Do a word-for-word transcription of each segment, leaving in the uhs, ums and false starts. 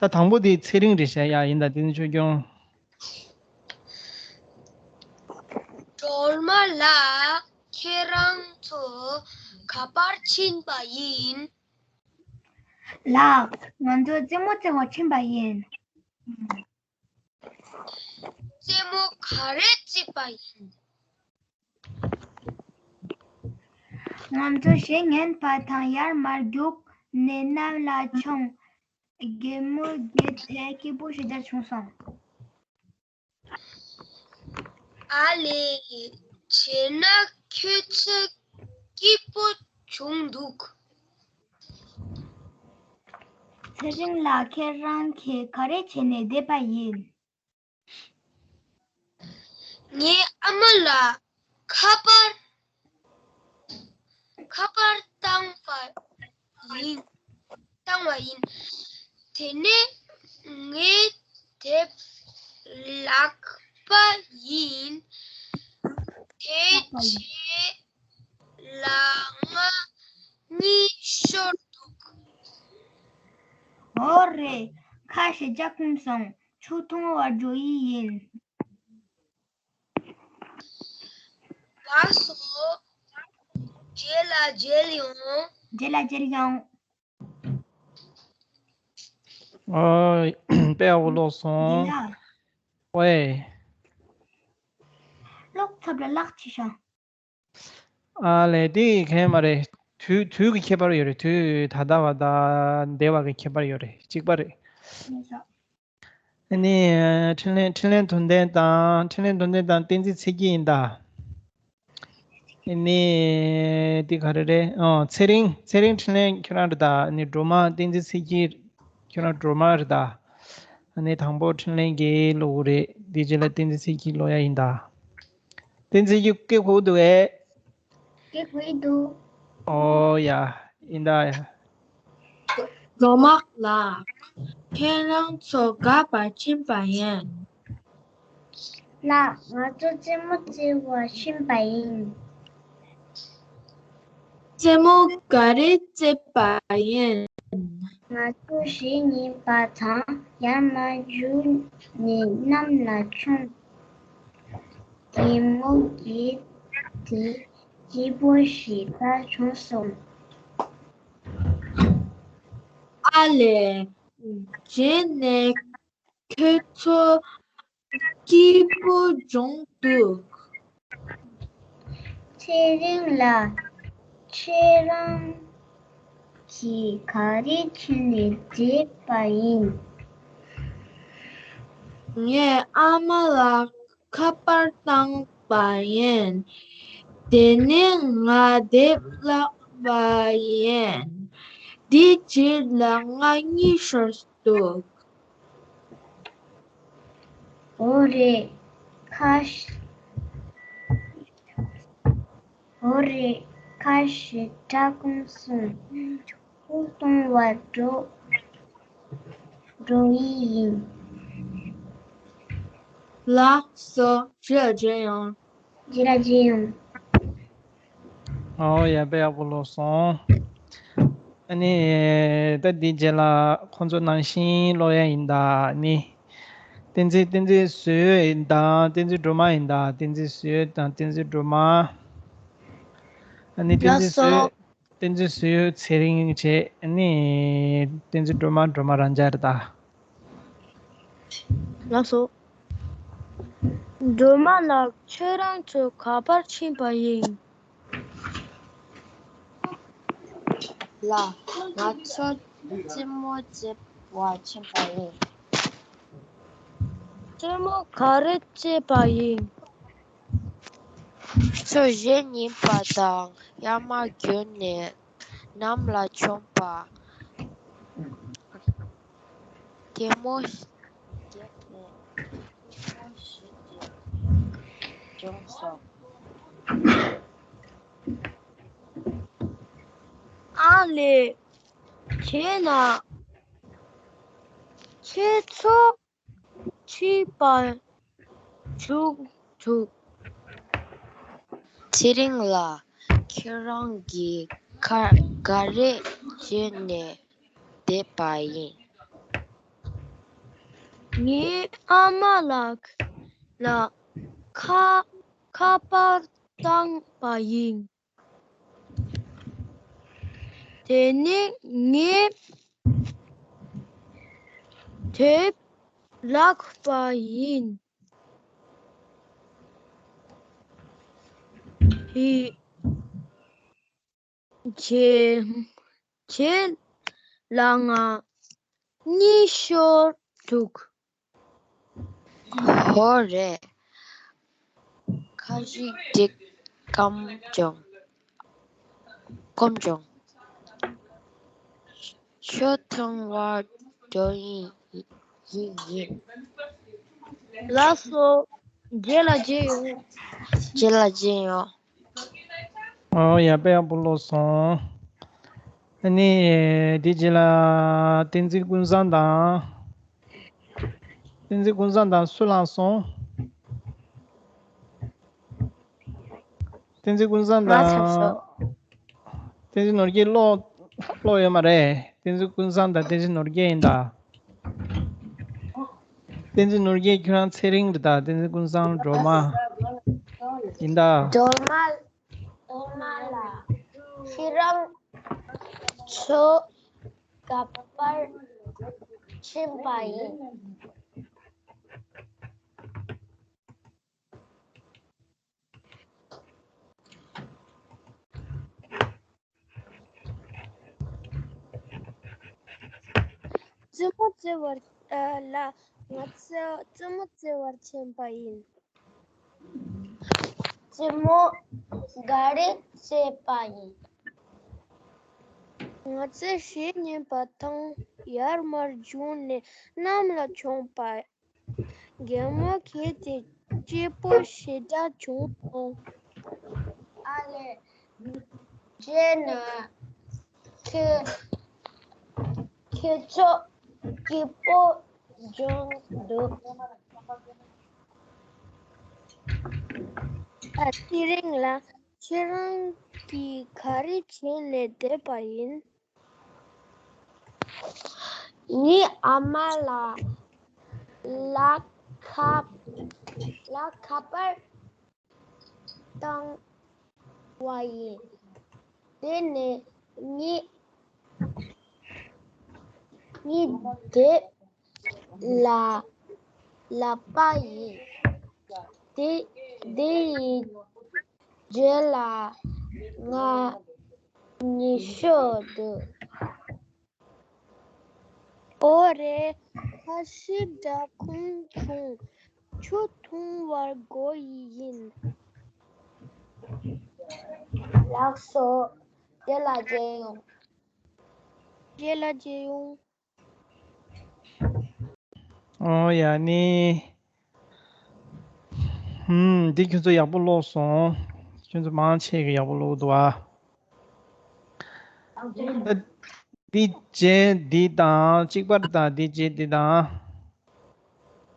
ད་དང་པོ་དེ་ཚེ་རིང་རེད་ཤག་ཡ། ཡིན་ད། བསྟན་འཛིན་ཆོས་སྐྱོང་། སྒྲོལ་མ་ལགས། ཁྱེད་རང་ཚོ་ག་པར་ཕྱིན་པ་ཡིན། ལགས། ང་ཚོ་རྩེད་མོ་རྩེ་བར་ཕྱིན་པ་ཡིན། རྩེད་མོ་ག་རེ་རྩེས་པ་ཡིན། ང་ཚོ་གཞས་ཉན་པ་དང་ཡར་མར་རྒྱུགས་ནས་གནམ་ལ་མཆོངས། གད་མོ་བགད་དེ་སྐྱིད་པོ་ཞེ་དྲག་བྱུང་སོང་། ཨ་ལེ། བྱས་ན་ཁྱོད་ཚོ་སྐྱིད་པོ་བྱུང་འདུག་ཚེ་རིང་ལགས། ཁྱེད་རང་གིས་ག་རེ་བྱས་ནས་བསྡད་པ་ཡིན། ངའི་ཨ་མ་ལགས་ཁ་པར་ཁ་པར་བཏང་བ་ཡིན། བཏང་བ་ཡིན། དེ་ནས་ངའི་དེབ་བརླགས་པ་ཡིན། དེ་རྗེས་ལ་ང་གཉིད་ཤོར་འདུག་འོ་རེད། ཁ་ཞེ་དྲག་སྐོམ་སོང་། ཆུ་འཐུང་བར་འགྲོ་ཡི་ཡིན། ལགས་སོ། རྗེས་ལ་མཇལ་ཡོང་། རྗེས་ལ་མཇལ་ཡོང་། ཨོ། དཔེ་ཡག་པོ་ཀློག་སོང་། ཡིན་ལ། ཝེ། ཀློག་ཚར་ལ་ལགས་ཅི་ཤོག་ཨ་ལས། དེ་གས་མ་རེད། དུས་དུས་ཀྱི་ཁྱད་པར་ཡོད་རེད། དུས་ད་ལྟ་བ་དང་འདས་པ་གི་ཁྱད་པར་ཡོད་རེད། གཅིག་པ་རེད། ཡིན་ཤག་ཨ་ནི། འཕྲིན་ལས་འཕྲིན་ལས་དོན་ལྡན་དང་། འཕྲིན་ལས་དོན་ལྡན་དང་བསྟན་འཛིན་ཚེ་སྐྱིད་ཡིན་ད། ཨ་ནི། འདི་ག་རེ་རེད། ཨོ། ཚེ་རིང་། ཚེ་རིང་འཕྲིན་ལས་ཁྱོད་རང་རེད་ད། ཨ་ནི་སྒྲོལ་མ་བསྟན་འཛིན་ཚེ་སྐྱིད། ཁྱོད་རང་སྒྲོལ་མ་རེད་ད། ཨ་ནི་དང་པོ་འཕྲིན་ལས་ཀྱིས་ཀློག་གི་རེད། དེ་རྗེས་ལ་བསྟན་འཛིན་ཚེ་སྐྱིད་ཀློག་ཡ་ཡིན་ད། བསྟན་འཛིན་ཚེ་སྐྱིད་སྐད་གོ་གི་འདུག་གས། སྐད་གོ་གི་འདུག་ཨོ་ཡ། ཡིན་ད་ཡ། སྒྲོལ་མ་ལགས། ཁྱེད་རང་ཚོ་ག་པར་ཕྱིན་པ་ཡིན། ལགས། ང་ཚོ་རྩེད་མོ་རྩེ་བར་ཕྱིན་པ་ཡིན། རྩེད་མོ་ག་རེ་རྩེས་པ་ཡིན། ང་ཚོ་གཞས་ཉན་པ་དང་ཡར་མར་རྒྱུགས་ནས་གནམ་ལ་མཆོངས། གད་མོ་བགད་དེ་སྐྱིད་པོ་ཞེ་དྲག་བྱུང་སོང་། ཨ་ལས། རྗེས་ནས་ཁྱོད་ཚོ་སྐྱིད་པོ་བྱུང་འདུག་ཚེ་རིང་ལགས། ཁྱེད་རང་གིས་ག་རེ་བྱས་ནས་བསྡད་པ་ཡིན། ངའི་ཨ་མ་ལགས་ཁ་པར་བཏང་པ་ཡིན། དེ་ནས་ང་དེབ་བརླགས་པ་ཡིན། དེ་རྗེས་ལ་ང་གཉིད་ཤོར་འདུག་འོ་རེད། ཁ་ཤས། འོ་རེད། ཁ་ཞེ་དྲག་སྐོམ་སོང་། ཆུ་འཐུང་བར་འགྲོ། འགྲོ་ཡི་ཡིན། ལགས་སོ། རྗེས་ལ་མཇལ་ཡོང་། རྗེས་ལ་མཇལ་ཡོང་། ཨོ་ཡ། དཔེ་ཡག་པོ་ཀློག་སོང་། ཨ་ནི། ད་འདི་རྗེས་ལ་ཁོང་ཚོ་ནང་བཞིན་ཀློག་ཡ་ཡིན་ད། ཨ་ནི། བསྟན་འཛིན། བསྟན་འཛིན་བཟོས་ཡིན་ད། བསྟན་འཛིན་སྒྲོལ་མ་ཡིན་ད། བསྟན་འཛིན་བཟོས་དང་བསྟན་འཛིན་སྒྲོལ་མ། ཨ་ནི་བསྟན་འཛིན་བཟོས། ལགས་སོ། བསྟན་འཛིན་བཟོས་ཚེ་རིང་བྱས། ཨ་ནི་བསྟན་འཛིན་སྒྲོལ་མ། སྒྲོལ་མ་རང་འཇགས་རེད་ད། ལགས་སོ། སྒྲོལ་མ་ལགས། ཁྱོད་རང་ཚོ་ག་པར་ཕྱིན་པ་ཡིན། ལགས། ང་ཚོ་རྩེད་མོ་རྩེ་བར་ཕྱིན་པ་ཡིན། རྩེད་མོ་ག་རེ་རྩེས་པ་ཡིན། ཚོ་གཞས་ཉན་པ་དང་ཡར་མར་རྒྱུགས་ནས་གནམ་ལ་མཆོངས་པ། གད་མོ་བགད་ནས་སྐྱིད་པོ་ཞེ་དྲག་བྱུང་སོང་། ཨ་ལས། བྱས་ན་ཁྱེད་ཚོ་ཁྲིད་པར་འཇུག་འཇུག་ཚེ་རིང་ལགས། ཁྱེད་རང་གིས་ག་ག་རེ་བྱས་ནས་ བསྡད་པ་ཡིན། ངའི་ཨ་མ་ལགས་ལ་ཁ་ཁ་པར་བཏང་པ་ཡིན། དེ་ནས་ངས་དེབ་བཀླགས་པ་ཡིན། དེ་རྗེས་རྗེས་ལ་ང་གཉིད་ཤོར་འདུག་ཧོ་རེད། ཁ་ཤས་འགྲིག་སྐམ་བྱུང་། སྐམ་བྱུང་། ཆུ་འཐུང་བར་འགྲོ་ཡིན། ཡིན་ཡིན། ལགས་སོ། རྗེས་ལ་མཇལ་ཡོང་། རྗེས་ལ་མཇལ་ཡོང་། ཨོ་ཡ། དཔེ་ཡག་པོ་ཀློག་སོང་། ཨ་ནི་དེ་རྗེས་ལ་བསྟན་འཛིན་ཀུན་བཟང་དང་། བསྟན་འཛིན་ཀུན་བཟང་དང་སུ་ལངས་སོང་། བསྟན་འཛིན་ཀུན་བཟང་དང་། ང་ཆགས་སོང་། བསྟན་འཛིན་ནོར་རྒྱས་ཀློག་ཀློག་ཡོད་མ་རེད། བསྟན་འཛིན་ཀུན་བཟང་དང་བསྟན་འཛིན་ནོར་རྒྱས་ཡིན་ད། བསྟན་འཛིན་ནོར་རྒྱས་ཁྱོད་རང་ཚེ་རིང་རེད་ད། བསྟན་འཛིན་ཀུན་བཟང་སྒྲོལ་མ་ཡིན་ད། སྒྲོལ་མ། སྒྲོལ་མ་ལགས། ཁྱེད་རང་ཚོ་ག་པར་ཕྱིན་པ་ཡིན། རྩེད་མོ་རྩེ་བར། ཨ། ལ། ང་ཚོ་རྩེད་མོ་རྩེ་བར་ཕྱིན་པ་ཡིན། རྩེད་མོ་ག་རེ་རྩེས་པ་ཡིན། ང་ཚོས་གཞས་ཉན་པ་དང་ཡར་མར་བརྒྱུགས་ནས་གནམ་ལ་མཆོངས་པ། རྒན་མོ་གལ་ཏེ་སྐྱིད་པོ་ཞེ་དྲག་བྱུང་སོང་། ཨ་ལས། རྗེས་ན་ཁྱེད་ཁྱེད་ཚོ་སྐྱིད་པོ་བྱུང་འདུག་ཨ། ཚེ་རིང་ལགས། ཁྱེད་རང་གིས་ག་རེ་བྱས་ནས་བསྡད་པ་ཡིན། ངའི་ཨ་མ་ལགས་ལ་ཁ་ལ་ཁ་པར་བཏང་བ་ཡིན། དེ་ནས་ངས་ངས་དེབ་ལ་ལབ་པ་ཡིན། དེ་དེ་ཡི་རྗེས་ལ་ང་གཉིད་ཤོར་འདུག་ཨོ་རེད། ཁ་ཤས་སྦྲག་ཁུང་བྱུང་། ཆུ་འཐུང་བར་འགྲོ་ཡི་ཡིན། ལགས་སོ། རྗེས་ལ་མཇལ་ཡོང་། རྗེས་ལ་མཇལ་ཡོང་། ཨོ་ཡ་ནི། ཧུམ། འདི་ཁྱོད་ཚོ་ཡག་པོ་ཀློག་སོང་། ཁྱོད་ཚོ་མང་ཆེ་གིས་ཡག་པོ་ཀློག་འདུག་ཨ། ད་འདི་རྗེས་འདི་དང་གཅིག་པ་དང་འདི་རྗེས་འདི་དང་།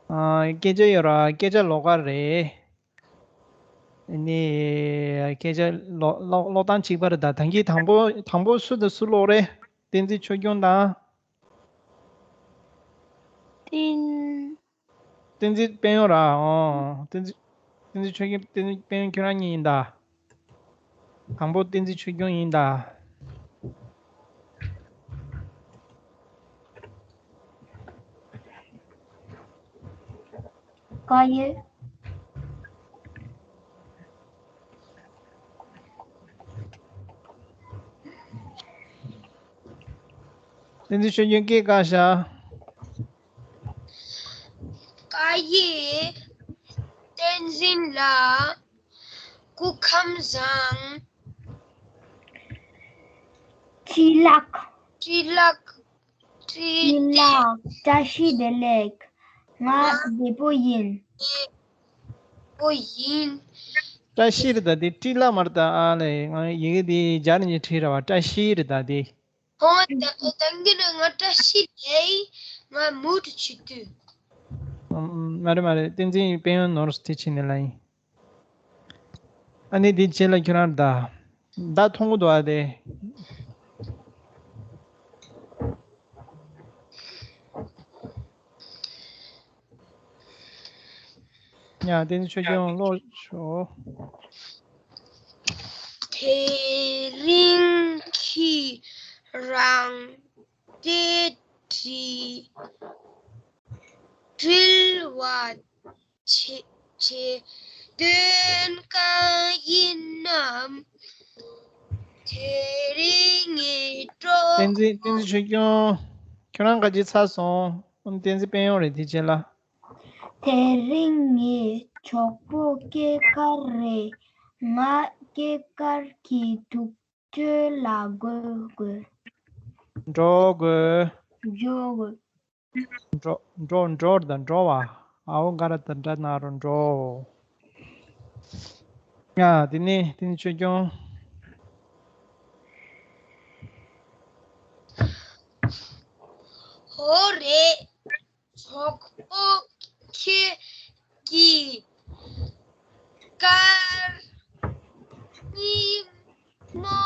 ཨ། སྐད་ཆ་ཡོད་ར། སྐད་ཆ་ལོགས་ཀ་རེད། ནི་སྐད་ཆ་ཀློག་ཀློག་ཀློག་སྟངས་གཅིག་པ་རེད་ད། ད་གིན་དང་པོ་དང་པོ་སུ་དང་སུ་ཀློག་རེད། བསྟན་འཛིན་ཆོས་སྐྱོང་དང་། བསྟན། བསྟན་འཛིན་དཔལ་ཡོན་ར། ཨོ། བསྟན་འཛིན། བསྟན་འཛིན་ཆོས་སྐྱོང་། བསྟན་འཛིན་དཔལ་ཡོན་ཁྱོད་རང་གཉིས་ཡིན་ད། དང་པོ་བསྟན་འཛིན་ཆོས་སྐྱོང་ཡིན་ད། ག་ཡེ། བསྟན་འཛིན་ཆོས་སྐྱོང་སྐད་བཀག་ཤག་ག་ཡེ། བསྟན་འཛིན་ལགས། སྐུ་ཁམས་བཟང་། བཀྲ་ཤིས་ལགས། བཀྲ་ཤིས་ལགས། བཀྲ་ཤིས་ལགས། བཀྲ་ཤིས་བདེ་ལེགས། ང་བདེ་པོ་ཡིན། བདེ་པོ་ཡིན། བཀྲ་ཤིས་རེད་ད། དེ་བཀྲ་ཤིས་ལགས་མ་རེད་ད། ཨ་ལས། ང་ཡི་གེ་དེ་སྦྱར་ནས་བྲིས་ར་བ། བཀྲ་ཤིས་རེད་ད་དེ། ཨོ། ད་ད་གིན་ང་བཀྲ་ཤིས་ལགས། ང་མུ་མཐུད་བྱེད་དུས། ཨམ། མ་རེད་མ་རེད། བསྟན་འཛིན་དཔལ་ཡོན་ནོར་སི་དེ་བྱས་ནས་ལ་ཡིན། ཨ་ནི་དེ་རྗེས་ལ་ཁྱོད་རང་ད། ད་མཐོང་གི་འདུག་ཨ་དེ། ཡ། བསྟན་འཛིན་ཆོས་སྐྱོང་ཀློག་ཤོག་དེ་རིང་ཁྱེད་རང་གྲ་སྒྲིག་འགྲུལ་བ་བྱེད་བྱེད་དོན་གང་ཡིན་ནམ། དེ་རིང་ངས་འགྲོ། བསྟན་འཛིན། བསྟན་འཛིན་ཆོས་སྐྱོང་། ཁྱོད་རང་ག་ཅི་ཚར་སོང་། ཨམ། བསྟན་འཛིན་དཔལ་ཡོན་རེད། དེ་རྗེས་ལ། དེ་རིང་ངའི་གྲོགས་པོ་སྐྱེས་སྐར་རེད། ང་སྐྱེས་སྐར་གྱི་དུས་ཚོད་ལ་འགྲོ་དགོས། འགྲོ་དགོས། འགྲོ་དགོས། འགྲོ་འགྲོ་འགྲོ་དང་འགྲོ་བ། ཨའོ་ག་ར་དང་འདྲ་ན་རོ་འགྲོ། ཡ། དེ་ནས་དེ་ནས་ཆོས་སྐྱོང་། འོ་རེད། གྲོགས་པོ་ཁྱེད་ཀྱི་སྐར་ཉིན་མོ།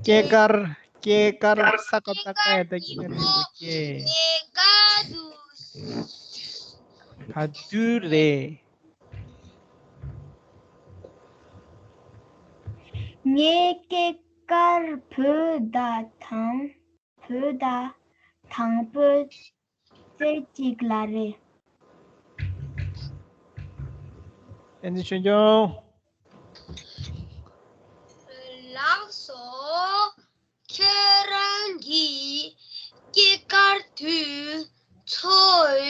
སྐྱེས་སྐར། སྐྱེས་སྐར། ས་ཀ་བཏགས་སྐ་ཡ་བཏགས་སྐྱེས་སྐར་ཉིན་མོ་སྐྱེས། ངས་དགའ་འདུག་ག་དུས་རེད། ངའི་སྐྱེས་སྐར་བོད་ཟླ་དང་། བོད་ཟླ་དང་པོའི་ཚེས་གཅིག་ལ་རེད། བསྟན་འཛིན་ཆོས་སྐྱོང་། ལགས་སོ། ཁྱེད་རང་གི་སྐྱེས་སྐར་དུས་ཚོད་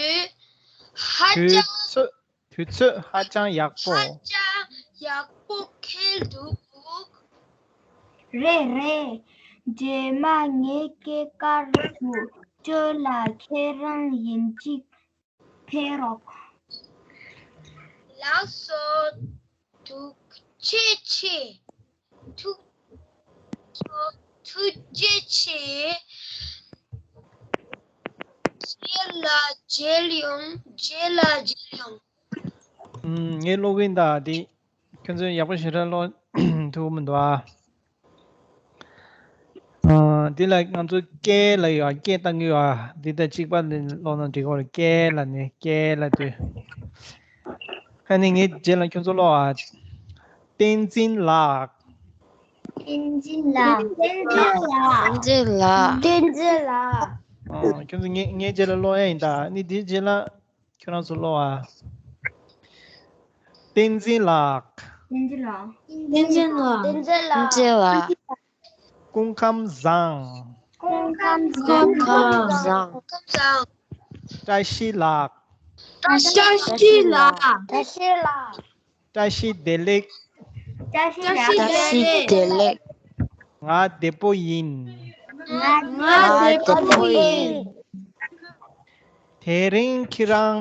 ཧ་དུས་ཅང་ཚོད། དུས་ཚོད་ཧ་ཅང་ཡག་པོ། ཧ་ཅང་ཡག་པོ་འཁེལ་འདུག་རེད་རེད། རྗེས་མ་ངའི་སྐྱེས་སྐར་དུས་ཚོད་ལ་ཁྱེད་རང་ཡིན་གཅིག་ཕེབས་རོགས། ལགས་སོ། ཐུགས་རྗེ་ཆེ། ཐུགས་ཐུགས་རྗེ་ཆེ། རྗེས་ལ་མཇལ་ཡོང་། རྗེས་ལ་མཇལ་ཡོང་། ཨུམ། ངས་ཀློག་གིན་གདའ། འདི་ཁྱོད་ཚོས་ཡག་པོ་ཞེ་དྲག་ཀློག་ཐུབ་མི་འདུག་ཨ། ཨ། འདི་ལ་ང་ཚོ་སྐྱེས་ལ་ཡོད་ཨ། སྐྱེས་བཏང་གི་ཡོད་ཨ། འདི་དང་གཅིག་པ་ནས་ཀློག་ན་འགྲིག་གི་རེད། སྐྱེས་ལ་ནི། སྐྱེས་ལ་དུས། ཨ་ནི་ངས་རྗེས་ལ་ཁྱོད་ཚོ་ཀློག་ཨ། བསྟན་འཛིན་ལགས། བསྟན་འཛིན་ལགས། བསྟན་འཛིན་ལགས། བསྟན་འཛིན་ལགས། བསྟན་འཛིན་ལགས། ཨ། ཁྱོད་ཚོ་ངའི་ངའི་རྗེས་ལ་ཀློག་ཡ་ཡིན་ད། ཨ་ནི་འདིའི་རྗེས་ལ། ཁྱོད་རང་ཚོ་ཀློག་ཨ། བསྟན་འཛིན་ལགས། བསྟན་འཛིན་ལགས། བསྟན་འཛིན་ལགས། བསྟན་འཛིན་ལགས། བསྟན་འཛིན་ལགས། སྐུ་ཁམས་བཟང་། སྐུ་ཁམས་བཟང་། སྐུ་ཁམས་བཟང་། བཀྲ་ཤིས་ལགས། བཀྲ་ཤིས་ལགས། བཀྲ་ཤིས་ལགས། བཀྲ་ཤིས་བདེ་ལེགས། བཀྲ་ཤིས་བདེ་ལེགས། ང་བདེ་པོ་ཡིན། ང་བདེ་པོ་ཡིན། དེ་རིང་ཁྱེད་རང་།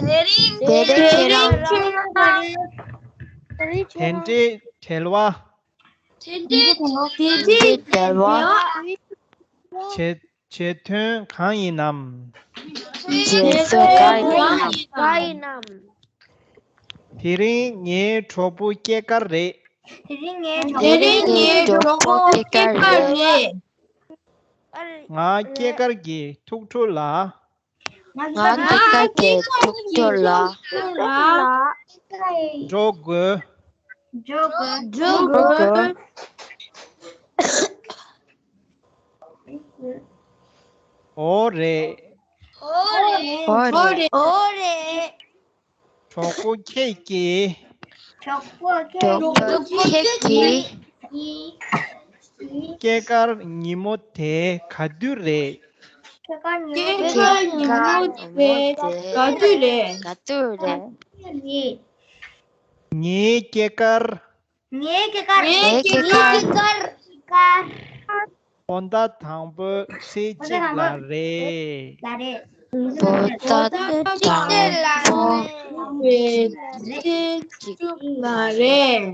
དེ་རིང་ཁྱེད་རང་། དེ་འདྲའི་བྲེལ་བ། དེ་འདྲའི་བྲེལ་བ། བྱེད་བྱེད་དོན་གང་ཡིན་ནམ། བྱེད་དོན་གང་ཡིན་ནམ། དེ་རིང་ངའི་གྲོགས་པོ་སྐྱེས་སྐར་རེད། དེ་རིང་ངའི་གྲོགས་པོ་སྐྱེས་སྐར་རེད། ང་སྐྱེས་སྐར་གྱི་ཐུགས་སྤྲོ་ལ། ང་སྐྱེས་སྐར་གྱི་ཐུགས་སྤྲོ་ལ། འགྲོ་དགོས། འགྲོ་དགོས། འོ་རེད། འོ་རེད། འོ་རེད། གྲོགས་པོ་ཁྱེད་ཀྱི། གྲོགས་པོ་ཁྱེད་ཀྱི། སྐྱེས་སྐར་ཉིན་མོ་དེ་ག་དུས་རེད། སྐྱེས་སྐར་ཉིན་མོ་དེ་ག་དུས་རེད། ག་དུས་རེད། ངའི་སྐྱེས་སྐར། ངའི་སྐྱེས་སྐར། ངའི་སྐྱེས་སྐར། བོད་ཟླ་དང་པོའི་ཚེས་གཅིག་ལ་རེད། ལ་རེད། བོད་ཟླ་དང་པོའི་ཚེས་གཅིག་ལ་རེད།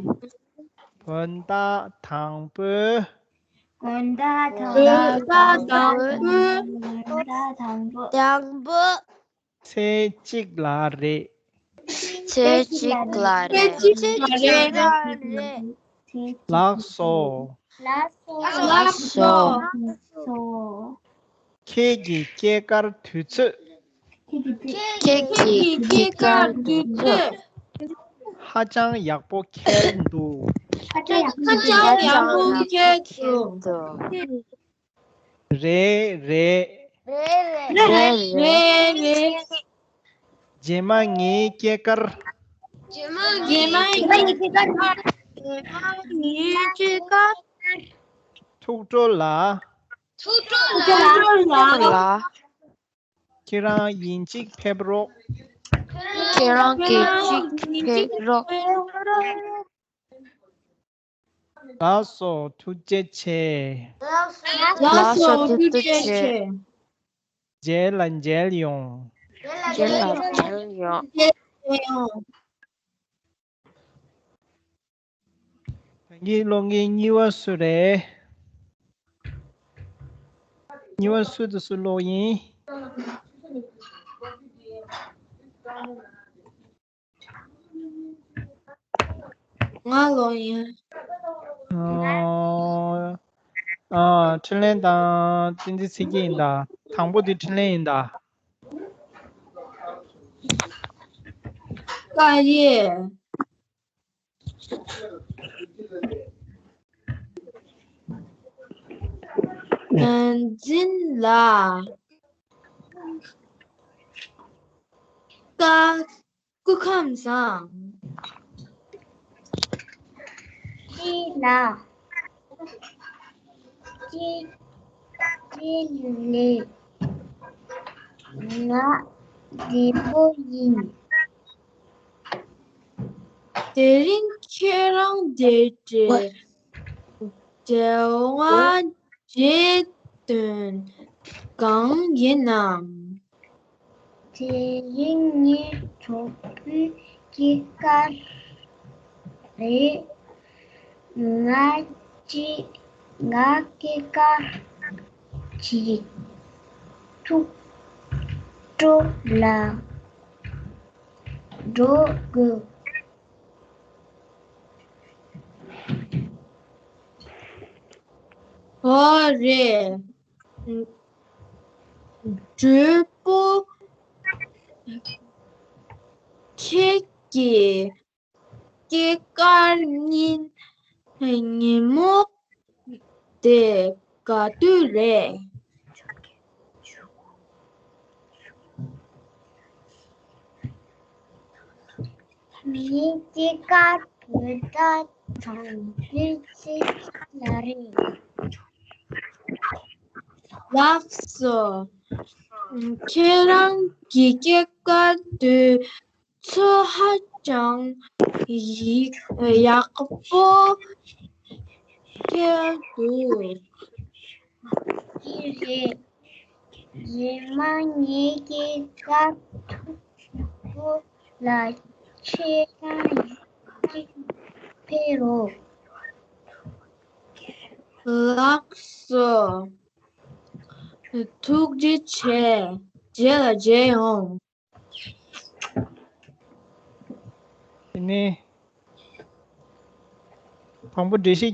བོད་ཟླ་དང་པོའི། བོད་ཟླ་དང་པོའི། བོད་ཟླ་དང་པོ། དང་པོ། ཚེས་གཅིག་ལ་རེད། ཚེས་གཅིག་ལ་རེད། ཚེས་གཅིག་ལ་རེད། ལགས་སོ། ལགས་སོ། ཁྱེད་ཀྱི་སྐྱེས་སྐར་དུས་ཚོད། ཁྱེད་ཀྱིས་ཁྱེད་ཀར་དུས་ཚོད། ཧ་ཅང་ཡག་པོ་འཁྱེར་འདུག་ཧ་ཅང་ཡག་པོ་འཁྱེར་འདུག་རེད་རེད། རེད་རེད། རེད་རེད། རྗེས་མ་ངའི་སྐྱེས་སྐར། རྗེས་མ་ངའི་སྐྱེས་སྐར། རྗེས་མ་ངའི་སྐྱེས་སྐར། ཐུགས་སྤྲོ་ལ། ཐུགས་སྤྲོ་ལ། ཁྱེད་རང་ཡིན་གཅིག་ཕེབས་རོགས། ཁྱེད་རང་གིས་གཅིག་ཕེབས་རོགས། ལགས་སོ། ཐུགས་རྗེ་ཆེ། ལགས་སོ། ཐུགས་རྗེ་ཆེ། རྗེས་ལ་མཇལ་ཡོང་། རྗེས་ལ་མཇལ་ཡོང་། ད་གིན་ཀློག་མཁན་གཉིས་པ་སུ་རེད། གཉིས་པ་སུ་དང་སུ་ཀློག་ཡིན། ང་ཀློག་ཡིན། ཨ། ཨ། འཕྲིན་ལས་དང་བསྟན་འཛིན་ཚེ་སྐྱིད་ཡིན་ད། དང་པོ་དེ་འཕྲིན་ལས་ཡིན་ད། བཀའ་ཡིས། བསྟན་འཛིན་ལགས། བཀའ། སྐུ་ཁམས་བཟང་། སྐྱིད་ལ། སྐྱིད། སྐྱིད་ལེ། ང་བདེ་པོ་ཡིན། དེ་རིང་ཁྱེད་རང་འདིར་འབྲེལ་བ་རྗེས་དོན་གང་ཡིན་ནམ། དེ་རིང་ངའི་གྲོགས་པོའི་སྐྱེས་སྐར་རེད། ང་གཅིག་ང་སྐྱེས་སྐར་གྱི་ཐུགས་སྤྲོ་ལ་འགྲོ་དགོས། ཨོ་རེད། གྲོགས་པོ། ཁྱེད་ཀྱི་སྐྱེས་སྐར་ཉིན་ཉིན་མོ་དེ་ག་དུས་རེད། ངའི་སྐྱེས་སྐར་བོད་ཟླ་དང་པོའི་ཚེས་གཅིག་ལ་རེད། ལགས་སོ། ཁྱེད་རང་གི་སྐྱེས་སྐར་དུས་ཚོད་ཧ་ཅང་ཡིག་ཡག་པོ་སྐྱེལ་འདུག་དེ་རེད། རྗེས་མ་ངའི་སྐྱེས་སྐར་ཐུགས་སྤྲོ་ལ་ཁྱེད་རང་གཅིག་ཕེབས་རོགས། ལགས་སོ། ཐུགས་རྗེ་ཆེ། རྗེས་ལ་མཇལ་ཡོང་། དེ་ནས་དང་པོ་འགྲེལ་བཤད།